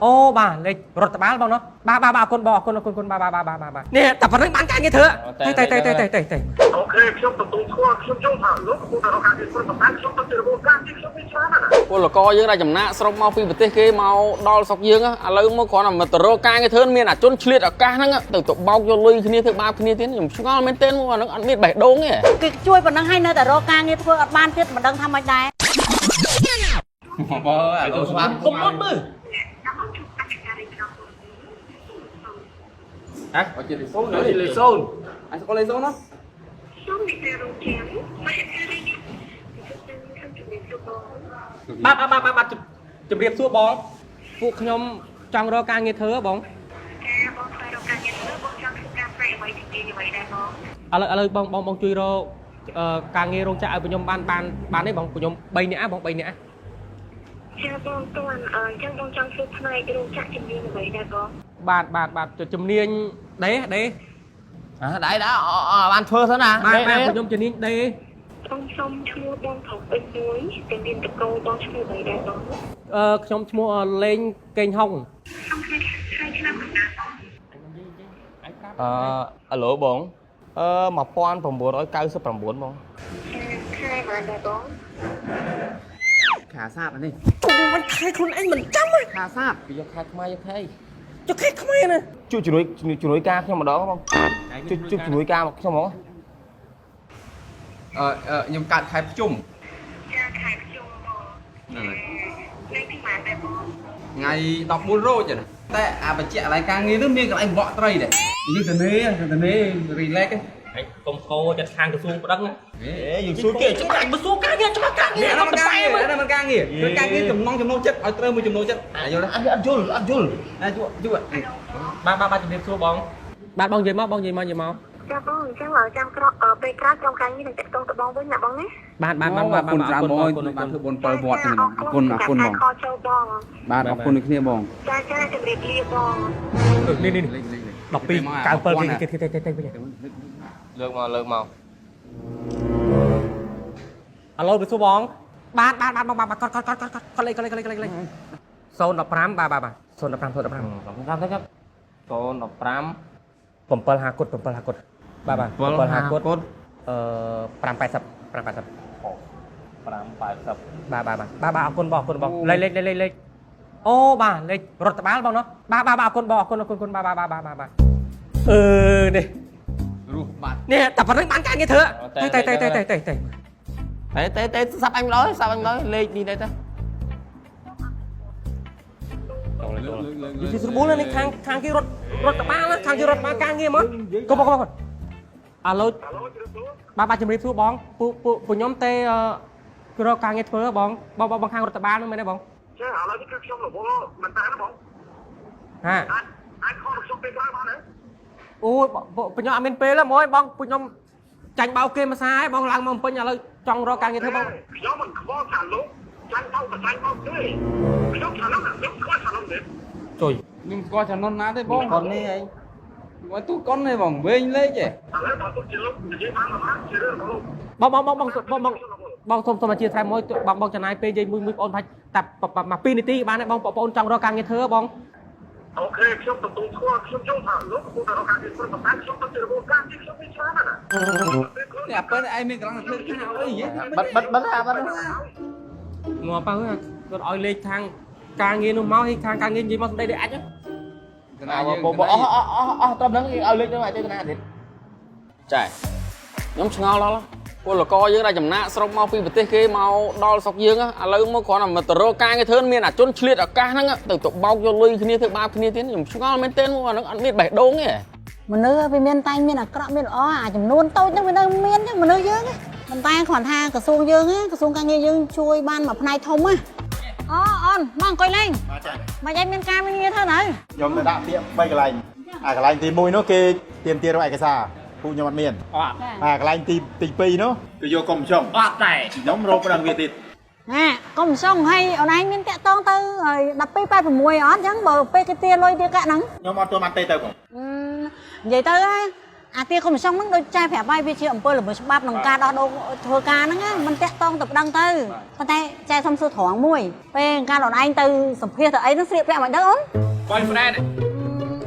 អូបាទលេខរដ្ឋបាលបងណោះបាទបាទបាទអរគុណបងអរគុណអរគុណបាទបាទបាទបាទបាទនេះតែប៉ុណ្្នឹងបានការងារធ្វើទេទេទេទេទេទេ OK ខ្ញុំទទួលស្គាល់ខ្ញុំយល់ថាលោកកំពុងតែរកការងារធ្វើប៉ុន្តែខ្ញុំទៅជារវល់ការងារខ្ញុំមានច្រើនណាស់ណា ពលករយើងដែលចំណាកស្រុកមកពីប្រទេសគេមកដល់ស្រុកយើងឥឡូវមកគ្រាន់តែមកទៅរកការងារធ្វើមានអាជនឆ្លៀតឱកាសហ្នឹងទៅទៅបោកយកលុយគ្នាធ្វើបាបគ្នាទៀតខ្ញុំឆ្ងល់មែនទែនមកអាហ្នឹងអត់មានបេះដូងទេ គេជួយប៉ុណ្ណឹងហើយនៅតែរកការងារធ្វើអត់បានទៀតមិនដឹងថាម៉េចដែរ បើអាឡូស្វា កុំអត់មើល ហ៎អត់ជាលេខ0លេខ0អញស្គាល់លេខ0ណា បាទបាទបាទបាទជម្រាបសួរបងពួកខ្ញុំចង់រកការងារធ្វើបង ការបងស្វែងរកការងារធ្វើបងចង់ធ្វើការផ្នែកអ្វីទីទីអ្វីដែរបង ឥឡូវឥឡូវបងបងបងជួយរកការងាររោងចក្រឲ្យខ្ញុំបានបានបានទេបងខ្ញុំ3នាក់បង3នាក់ ចាបងតន់អញ្ចឹងបងចង់ធ្វើផ្នែករោងចក្រជំនាញអ្វីដែរបង បាទបាទបាទជំនាញដេដេ អ่ะដែរដែរបានធ្វើសិនណា បាទបាទខ្ញុំជំនាញដេ បងសុំឈ្មោះបងប្រុសពេញមួយទាំងមានតកូលបងឈ្មោះអ្វីដែរបង អឺខ្ញុំឈ្មោះលេងកេងហុង សុំខែខែឆ្នាំកំណើតបង អឺអាឡូបងអឺ1999បង ចាខែប៉ុន្មានដែរបង ខាសាបអានេះ មិនខែខ្លួនឯងមិនចាំ ខាសាប យកខែខ្មែរយកខែអី ចុះខែខ្មែរណា ជួយជំនួយជំនួយការខ្ញុំម្ដងបងជួយជួយជំនួយការមកខ្ញុំហ្មង អឺខ្ញុំកាត់ខែភ្ជុំ ចាខែខ្ញុំបង ហ្នឹងហើយ ថ្ងៃទីប៉ុន្មានដែរបង ថ្ងៃ14រោចណាតែអាបញ្ជាក់កន្លែងការងារនោះមានកន្លែងបកត្រីដែរយើងទៅនេះទៅនេះ relax ហើយកុំកោចិត្តខាងក្រសួងប្តឹង ហេ យើងសួរគេ ច្បាស់មកសួរការងារច្បាស់ការងារ នេះអាមិនការងារអាមិនការងារគឺការងារចំណងចំណូលចិត្តឲ្យត្រូវមួយចំណូលចិត្តអាយល់ទេ អត់យល់អត់យល់ ណាជួជួ បាទបាទបាទជំរាបសួរបងបាទបងនិយាយមកបងនិយាយមកនិយាយមក ចាបងអញ្ចឹងចាំក្រពេលក្រោយក្រុមការងារនឹងតាក់ទងទៅបងវិញណាបងណា បាទបាទបាទបាទ អរគុណច្រើនបងបានធ្វើបុណ្យ7វត្តហ្នឹងអរគុណអរគុណបង ខចូលបង បាទអរគុណដូចគ្នាបង ចាចាជម្រាបលាបង នេះនេះ12 97គេគេទេទេវិញ លើកមកលើកមក អាឡូសួរបងបាទបាទបាទបងបាទកត់កត់កត់កត់កត់លេខកត់លេខកត់លេខកត់លេខ015បាទបាទបាទ015 015 5ទៅ015 7 5គុត7 5គុតបាទបាទ7 5គុតអឺ580 580 580 បាទបាទបាទបាទអរគុណបងអរគុណបងលេខលេខលេខលេខអូបាទលេខរដ្ឋបាលបងណោះបាទបាទបាទអរគុណបងអរគុណអរគុណបាទបាទបាទបាទបាទអឺនេះ រស់បាត់ នេះតែប៉ុណ្្នឹងបានការងារធ្វើទេទេទេទេទេទេ តែតែតែសាប់អញម្ដងសាប់អញម្ដងលេខនេះដែរតា យីស្រួលនេះខាងខាងគេរត់រដ្ឋបាលខាងគេរដ្ឋបាលការងារមកកុំកុំកុំអាឡូបាទបាទជំរាបសួរបងពួកពួកពួកខ្ញុំទេរកការងារធ្វើបងបងបងខាងរដ្ឋបាលនោះមែនទេបង ចាឥឡូវនេះគឺខ្ញុំរវល់មែនតើណាបង ហា អាចអាចខលខ្ញុំពេលក្រោយបានទេ អូយពួកខ្ញុំអត់មានពេលទេហ្មងបងពួកខ្ញុំចាញ់បោកគេមួយសាយបងឡើងមកពេញឥឡូវចង់រកការងារធ្វើបង ខ្ញុំមិនខ្វល់ថាលោកចាញ់បោកក៏ចាញ់បោកទេខ្ញុំថាលោកខ្ញុំស្គាល់ថាលោកទេ ជួយ ខ្ញុំស្គាល់ចំណុនណាទេបង កូននេះអី មកទូកុនទេបងវិញលេខទេ ឥឡូវបើទុកជាលោកនិយាយបានមកជារឿងរបស់លោក បងបងបងបងបងបងបងសូមសូមអធិស្ឋានមួយបងបងចំណាយពេលនិយាយមួយមួយបងអូនផាច់តែមក2នាទីបានទេបងបងអូនចង់រកការងារធ្វើបង OK ខ្ញុំទទួលស្គាល់ខ្ញុំយល់ថាលោកកំពុងតែរកការងារធ្វើប៉ុន្តែខ្ញុំទៅជារវល់ការងារខ្ញុំមានច្រើនណាស់ណា នេះអាប៉ិនឯងមានកម្លាំងធ្វើខាវអីហ៎ បិទបិទបិទអាបិទ ងាប់ទៅគាត់ឲ្យលេខខាងការងារនោះមកឲ្យខាងការងារនិយាយមកសម្ដីដូចអាច ណា បងបងអស់អស់អស់អស់ត្រឹមហ្នឹងឲ្យលេខហ្នឹងឲ្យទេណាទៀត ចាខ្ញុំឆ្ងល់ដល់ពលករយើងដែលចំណាកស្រុកមកពីប្រទេសគេមកដល់ស្រុកយើងឥឡូវមកគ្រាន់តែមកទៅរកការងារធ្វើមានអាជនឆ្លៀតឱកាសហ្នឹងទៅទៅបោកយកលុយគ្នាធ្វើបាបគ្នាទៀតខ្ញុំឆ្ងល់មែនទែនមកអាហ្នឹងអត់មានបេះដូងទេ មនុស្សវាមានតែមានអាក្រក់មានល្អអាចំនួនតូចហ្នឹងវានៅមានចឹងមនុស្សយើងប៉ុន្តែគ្រាន់ថាក្រសួងយើងក្រសួងការងារយើងជួយបានមួយផ្នែកធំណាអូអូនមកអង្គុយលេងមកឯងមានការមានងារធ្វើនៅ ខ្ញុំទៅដាក់ពាក្យ3កន្លែងអាកន្លែងទី1នោះគេទាមទាររកឯកសារពួកខ្ញុំអត់មាន អត់ អាកន្លែងទីទី2នោះគេយកកុំចុង អត់តែ ខ្ញុំរកប្តឹងវាទៀត ណាកុំសងឲ្យអូនឯងមានតាក់តងទៅហើយ1286អត់ចឹងបើពេលគេទាលុយទាកាក់ហ្នឹង ខ្ញុំអត់ទទួលបានទេទៅបង និយាយទៅ អាទាកុំចង់ហ្នឹងដូចចែប្រាប់ហើយវាជាអំពើល្មើសច្បាប់ក្នុងការដោះដូរធ្វើការហ្នឹងណាមិនតាក់តងទៅប្តឹងទៅប៉ុន្តែចែសុំសួរត្រង់មួយពេលការអូនឯងទៅសម្ភាសទៅអីហ្នឹងស្លៀកពាក់មិនដឹងអូន boyfriend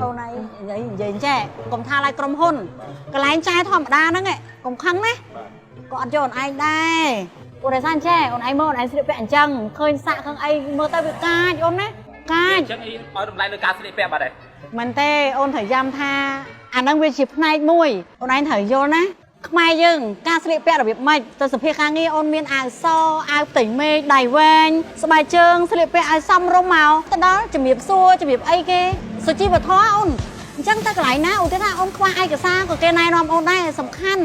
អូនឯងនិយាយចេះកុំថាឡើយក្រុមហ៊ុនកន្លែងចែធម្មតាហ្នឹងកុំខឹងណាក៏អត់យកអូនឯងដែរព្រោះដោយសារចេះអូនឯងមើលអូនឯងស្លៀកពាក់អញ្ចឹងឃើញសាក់ខឹងអីមើលទៅវាកាចអូនណាកាច អញ្ចឹងអីឲ្យតម្លៃលើការស្លៀកពាក់បាត់ហើយ មែនទេអូនត្រូវយ៉ាំថាអាហ្នឹងវាជាផ្នែកមួយអូនឯងត្រូវយល់ណាខ្មែរយើងការស្លៀកពាក់របៀបម៉េចទៅសភាការងារអូនមានអាវសអាវផ្ទៃមេឃដៃវែងស្បែកជើងស្លៀកពាក់ឲ្យសមរម្យមកទៅដល់ជំរាបសួរជំរាបអីគេសុជីវធម៌អូនអញ្ចឹងទៅកន្លែងណាឧទាហរណ៍អូនខ្វះឯកសារក៏គេណែនាំអូនដែរសំខាន់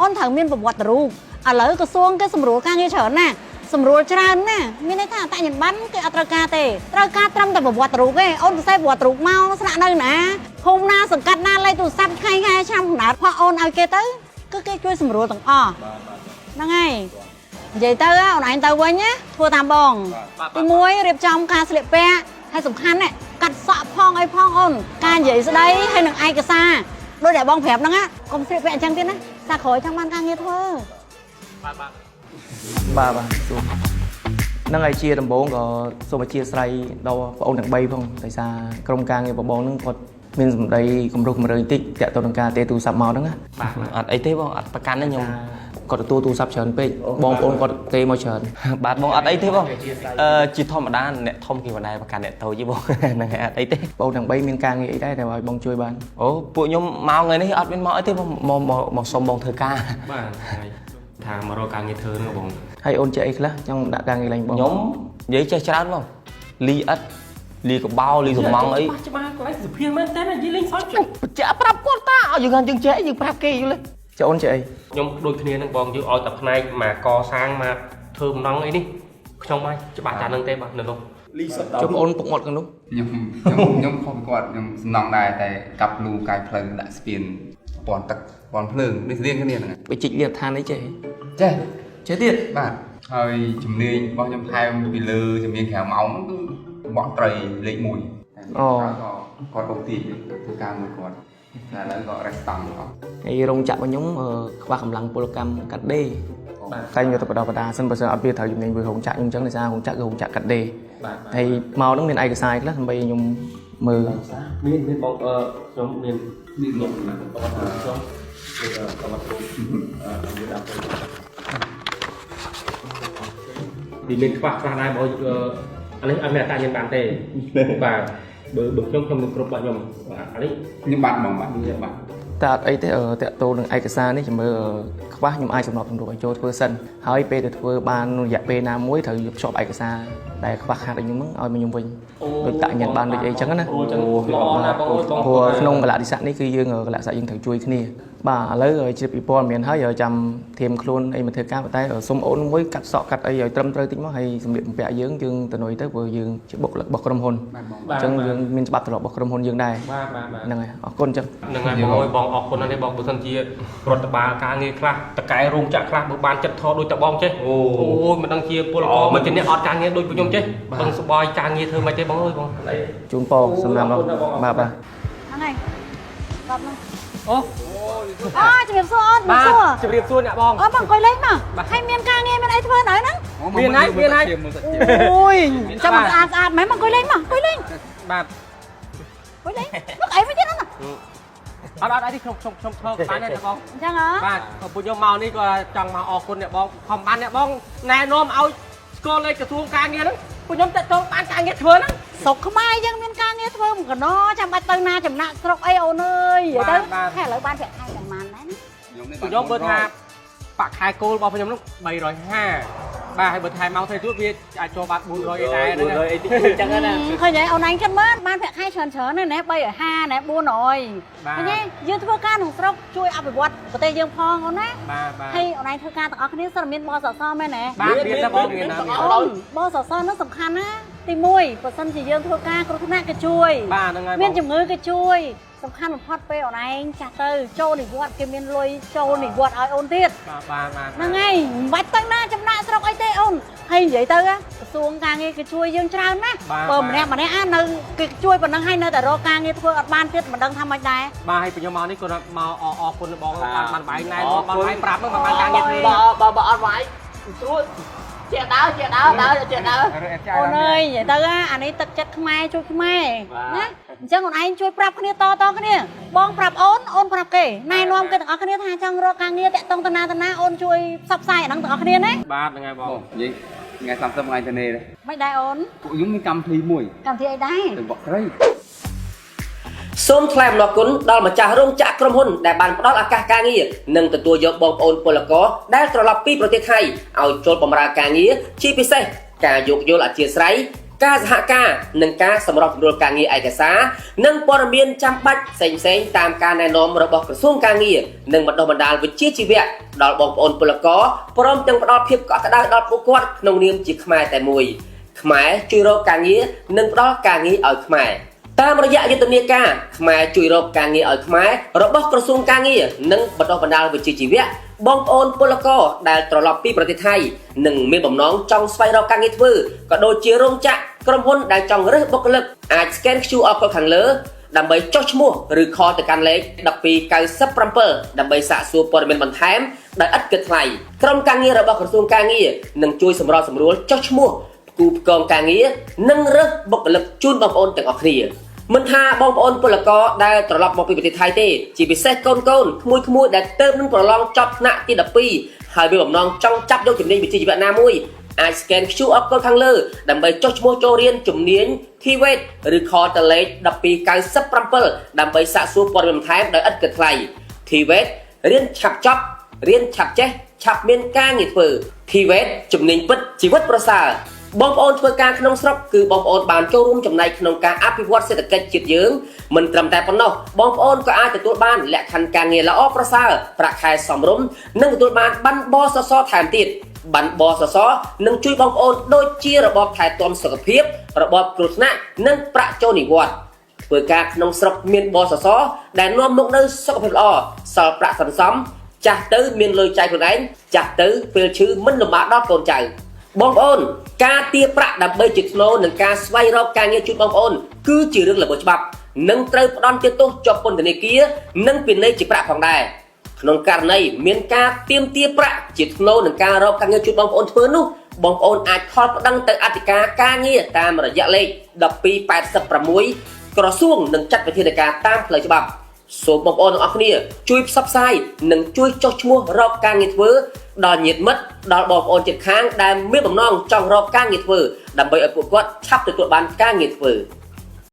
អូនត្រូវមានប្រវត្តិរូបឥឡូវក្រសួងគេសម្រួលការងារច្រើនណាស់សម្រួលច្រើនណាស់មានន័យថាអត្តញ្ញាណប័ណ្ណគេអត់ត្រូវការទេត្រូវការត្រឹមតែប្រវត្តិរូបទេអូនសរសេរប្រវត្តិរូបមកស្នាក់នៅណាភូមិណាសង្កាត់ណាលេខទូរស័ព្ទថ្ងៃខែឆ្នាំកំណើតផោះអូនឲ្យគេទៅគឺគេជួយសម្រួលទាំងអស់ហ្នឹងហើយនិយាយទៅអូនឯងទៅវិញណាធ្វើតាមបងទី1រៀបចំការស្លៀកពាក់ហើយសំខាន់ណាកាត់សក់ផងអីផងអូនការនិយាយស្ដីហើយនឹងឯកសារដូចដែលបងប្រាប់ហ្នឹងណាកុំស្លៀកពាក់អញ្ចឹងទៀតណាសារក្រោយចង់បានការងារធ្វើ បាទបាទ បាទបាទសួរហ្នឹងហើយជាដំបូងក៏សូមអធិស្ឋានដល់បងអូនទាំង3ផងដោយសារក្រុមការងារបបងហ្នឹងគាត់មានសម្ដីគំរោះគំរើយតិចតាក់ទងនឹងការទេទូរស័ព្ទមកហ្នឹងណា បាទអត់អីទេបងអត់ប្រកាន់ទេខ្ញុំ គាត់ទទួលទូរស័ព្ទច្រើនពេកបងប្អូនគាត់ទេមកច្រើន បាទបងអត់អីទេបងអឺជាធម្មតាអ្នកធំគេមិនដែលប្រកាន់អ្នកតូចទេបងហ្នឹងហើយអត់អីទេ បងអូនទាំង3មានការងារអីដែរដែលឲ្យបងជួយបាន អូពួកខ្ញុំមកថ្ងៃនេះអត់មានមកអីទេបងមកមកមកសុំបងធ្វើការ បាទហើយថាមករកការងារធ្វើហ្នឹងបង ហើយអូនចេះអីខ្លះចង់ដាក់ការងារឡើងបង ខ្ញុំនិយាយចេះច្រើនបងលីអិតលីកបោលីសំងអី ច្បាស់កន្លែងសុភាមែនតើនិយាយលេងសើច បញ្ជាក់ប្រាប់គាត់តាឲ្យយើងថាយើងចេះអីយើងប្រាប់គេយល់ទេ ចុះអូនចេះអី ខ្ញុំដូចគ្នានឹងបងយើងឲ្យតែផ្នែកមកកសាងមកធ្វើបំណងអីនេះខ្ញុំមកច្បាស់តែនឹងទេបាទនៅនោះ ចុះបងអូនពុកមាត់ខាងនោះ ខ្ញុំខ្ញុំខ្ញុំខុសពីគាត់ខ្ញុំសំណងដែរតែកាប់លូកាយផ្លូវដាក់ស្ពានពណ៌ទឹកពណ៌ភ្លើងនេះរៀងគ្នាហ្នឹង បិជីកលៀនឋានអីចេះ ចេះ ចេះទៀត បាទហើយជំនាញរបស់ខ្ញុំថែមពីលើជំនាញក្រៅម៉ោងហ្នឹងគឺបោះត្រីលេខ1 អូ ក៏គាត់អូទីធ្វើការមួយគាត់តែឥឡូវក៏រេស្តង់អស់ ហើយរោងចក្ររបស់ខ្ញុំខ្វះកម្លាំងពលកម្មកាត់ដេរតែខ្ញុំទៅបដបដាសិនបើសិនអត់វាត្រូវជំនាញមួយរោងចក្រខ្ញុំអញ្ចឹងដោយសាររោងចក្រគឺរោងចក្រកាត់ដេរហើយមកហ្នឹងមានឯកសារខ្លះដើម្បីខ្ញុំមើល មានមានបងអឺខ្ញុំមានមានខ្ញុំបងខ្ញុំមានប្រវត្តិរូបមានដល់ទៅវាមានខ្វះខ្លះដែរបងអានេះអត់មានអត្តញ្ញាណបានទេបាទបើបើខ្ញុំខ្ញុំនឹងគ្រប់របស់ខ្ញុំអានេះ ខ្ញុំបាត់ហ្មងបាទបាទ តែអត់អីទេតាក់ទងនឹងឯកសារនេះចាំមើលខ្វះខ្ញុំអាចសម្របសម្រួលឲ្យចូលធ្វើសិនហើយពេលទៅធ្វើបានរយៈពេលណាមួយត្រូវភ្ជាប់ឯកសារដែលខ្វះខាតឲ្យខ្ញុំហ្នឹងឲ្យមកខ្ញុំវិញដូចតាក់ញ៉ាំបានដូចអីចឹងណា អូចឹងល្អណាស់បងអូនបង ព្រោះក្នុងកលៈទេសៈនេះគឺយើងកលៈទេសៈយើងត្រូវជួយគ្នាបាទឥឡូវជ្រាបពីព័ត៌មានហើយចាំធៀមខ្លួនអីមកធ្វើការប៉ុន្តែសូមអូនមួយកាត់សក់កាត់អីឲ្យត្រឹមត្រូវតិចមកហើយសម្លៀកបំពាក់យើងយើងទៅនុយទៅព្រោះយើងជាបុគ្គលិករបស់ក្រុមហ៊ុនអញ្ចឹងយើងមានច្បាប់ទម្លាប់របស់ក្រុមហ៊ុនយើងដែរ បាទបាទបាទ ហ្នឹងហើយអរគុណអញ្ចឹង ហ្នឹងហើយបងអើយបងអរគុណណាស់ទេបងបើសិនជារដ្ឋបាលការងារខ្លះតកែរោងចក្រខ្លះបើបានចិត្តថតដូចតបងចេះអូយមិនដឹងជាពលករមិនជាអ្នកអត់ការងារដូចពួកខ្ញុំចេះបងសប្បាយការងារធ្វើមិនទេបងអើយបង ជូនពរសម្រាប់បាទបាទ ហ្នឹងហើយដល់ហ្នឹង អូ អូជំរាបសួរអូនជំរាបសួរ ជម្រាបសួរអ្នកបង អូបងអង្គុយលេងមកហើយមានការងារមានអីធ្វើនៅហ្នឹង មានហើយមានហើយ អូយចាំមកស្អាតស្អាតមែនមកអង្គុយលេងមកអង្គុយលេង បាទ អង្គុយលេងមកអីវិញទៀតហ្នឹង អត់អត់អីទេខ្ញុំខ្ញុំខ្ញុំធ្វើបានទេអ្នកបង អញ្ចឹងហ៎ បាទពួកខ្ញុំមកនេះក៏ចង់មកអរគុណអ្នកបងខំបានអ្នកបងណែនាំឲ្យស្គាល់លេខក្រសួងការងារហ្នឹងពួកខ្ញុំតាក់ទងបានការងារធ្វើហ្នឹង ស្រុកខ្មែរយើងមានការងារធ្វើមិនកណោចាំបាច់ទៅណាចំណាក់ស្រុកអីអូនអើយនិយាយទៅខែឥឡូវបានប្រាក់ខែប្រហែលដែរណា ពួកខ្ញុំមើលថាបាក់ខែគោលរបស់ខ្ញុំនោះ350បាទហើយបើថែមម៉ោងធ្វើទៀតវាអាចចូលបាន400អីដែរហ្នឹង 400អីតិចតួចចឹងណា ឃើញហើយអូនឯងគិតមើលបានប្រាក់ខែច្រើនច្រើនណាស់ណែ350ណែ400ឃើញទេយើងធ្វើការក្នុងស្រុកជួយអភិវឌ្ឍប្រទេសយើងផងអូនណា បាទបាទ ហើយអូនឯងធ្វើការទាំងអស់គ្នាសិតតែមានបសសមែនទេ បាទមានតែបងមានណា អូនបសសនោះសំខាន់ណាទី1បើសិនជាយើងធ្វើការគ្រោះថ្នាក់ក៏ជួយ បាទហ្នឹងហើយ មានជំងឺក៏ជួយ សំខាន់បំផុតពេលអូនឯងចាស់ទៅចូលនិវត្តន៍គេមានលុយចូលនិវត្តន៍ឲ្យអូនទៀត បាទបាទបាទ ហ្នឹងហើយមិនបាច់ទៅណាចំណាក់ស្រុកអីទេអូនហើយនិយាយទៅណាក្រសួងការងារគេជួយយើងច្រើនណាស់បើម្នាក់ម្នាក់អានៅគេជួយប៉ុណ្ណឹងហើយនៅតែរកការងារធ្វើអត់បានទៀតមិនដឹងថាម៉េចដែរ បាទហើយខ្ញុំមកនេះគាត់មកអអរគុណបងបានបានបាយណែបានបាយប្រាប់បានការងារធ្វើ បើបើបើអត់វាយស្រួលជាដើជាដើដើជាដើ អូនអើយនិយាយទៅណាអានេះទឹកចិត្តខ្មែរជួយខ្មែរណាអញ្ចឹងអូនឯងជួយប្រាប់គ្នាតតគ្នាបងប្រាប់អូនអូនប្រាប់គេណែនាំគេទាំងអស់គ្នាថាចង់រកការងារតាក់ទងតាណាតាណាអូនជួយផ្សព្វផ្សាយអាហ្នឹងទាំងអស់គ្នាណា បាទហ្នឹងហើយបង បងនិយាយថ្ងៃ30ថ្ងៃទៅនេះដែរ មិនដែរអូន ពួកខ្ញុំមានកម្មវិធីមួយ កម្មវិធីអីដែរ ទៅបកត្រី សូមថ្លែងអំណរគុណដល់ម្ចាស់រោងចក្រក្រុមហ៊ុនដែលបានផ្ដល់ឱកាសការងារនិងទទួលយកបងប្អូនពលករដែលត្រឡប់ពីប្រទេសថៃឲ្យចូលបម្រើការងារជាពិសេសការយោគយល់អធិស្ឋានការសហការនិងការសម្របសម្រួលការងារឯកសារនិងព័ត៌មានចាំបាច់ផ្សេងៗតាមការណែនាំរបស់ក្រសួងការងារនិងបណ្ដុះបណ្ដាលវិជ្ជាជីវៈដល់បងប្អូនពលករព្រមទាំងផ្ដល់ភាពកក់ក្ដៅដល់ពួកគាត់ក្នុងនាមជាខ្មែរតែមួយខ្មែរជួយរកការងារនិងផ្ដល់ការងារឲ្យខ្មែរតាមរយៈយុទ្ធនាការខ្មែរជួយរកការងារឲ្យខ្មែររបស់ក្រសួងការងារនិងបណ្ដុះបណ្ដាលវិជ្ជាជីវៈបងប្អូនពលករដែលត្រឡប់ពីប្រទេសថៃនិងមានបំណងចង់ស្វែងរកការងារធ្វើក៏ដូចជារោងចក្រក្រុមហ៊ុនដែលចង់រើសបុគ្គលិកអាច scan QR code ខាងលើដើម្បីចុះឈ្មោះឬ call ទៅកាន់លេខ1297ដើម្បីសាកសួរព័ត៌មានបន្ថែមដោយឥតគិតថ្លៃក្រុមការងាររបស់ក្រសួងការងារនឹងជួយសម្របសម្រួលចុះឈ្មោះផ្គូផ្គងការងារនិងរើសបុគ្គលិកជូនបងប្អូនទាំងអស់គ្នាមិនថាបងប្អូនពលករដែលត្រឡប់មកពីប្រទេសថៃទេជាពិសេសកូនកូនក្មួយក្មួយដែលទៅនឹងប្រឡងចប់ថ្នាក់ទី12ហើយមានបំណងចង់ចាប់យកជំនាញវិជ្ជាជីវៈណាមួយអាច scan QR code ខាងលើដើម្បីចុះឈ្មោះចូលរៀនជំនាញ TVET ឬ call ទៅលេខ1297ដើម្បីសាកសួរព័ត៌មានបន្ថែមដោយឥតគិតថ្លៃ TVET រៀនឆាប់ចប់រៀនឆាប់ចេះឆាប់មានការងារធ្វើ TVET ជំនាញពិតជីវិតប្រសើរបងប្អូនធ្វើការក្នុងស្រុកគឺបងប្អូនបានចូលរួមចំណែកក្នុងការអភិវឌ្ឍសេដ្ឋកិច្ចជាតិយើងមិនត្រឹមតែប៉ុណ្ណោះបងប្អូនក៏អាចទទួលបានលក្ខខណ្ឌការងារល្អប្រសើរប្រាក់ខែសមរម្យនិងទទួលបានប័ណ្ណបសសថែមទៀតប័ណ្ណបសសនឹងជួយបងប្អូនដូចជារបបថែទាំសុខភាពរបបគ្រោះថ្នាក់និងប្រាក់ចូលនិវត្តន៍ធ្វើការក្នុងស្រុកមានបសសដែលនាំមកនូវសុខភាពល្អសល់ប្រាក់សន្សំចាស់ទៅមានលុយចាយខ្លួនឯងចាស់ទៅពេលឈឺមិនលំបាកដល់កូនចៅបងប្អូនការទារប្រាក់ដើម្បីជាថ្នូរនឹងការស្វែងរកការងារជូនបងប្អូនគឺជារឿងល្មើសច្បាប់និងត្រូវផ្ដន្ទាទោសជាប់ពន្ធនាគារនិងពិន័យជាប្រាក់ផងដែរក្នុងករណីមានការទាមទារប្រាក់ជាថ្នូរនឹងការរកការងារជូនបងប្អូនធ្វើនោះបងប្អូនអាចខលប្តឹងទៅអធិការការងារតាមរយៈលេខ1286ក្រសួងនឹងចាត់វិធានការតាមផ្លូវច្បាប់សូមបងប្អូនទាំងអស់គ្នាជួយផ្សព្វផ្សាយនិងជួយចុះឈ្មោះរកការងារធ្វើដល់ញាតិមិត្តដល់បងប្អូនជិតខាងដែលមានបំណងចង់រកការងារធ្វើដើម្បីឲ្យពួកគាត់ឆាប់ទទួលបានការងារធ្វើ។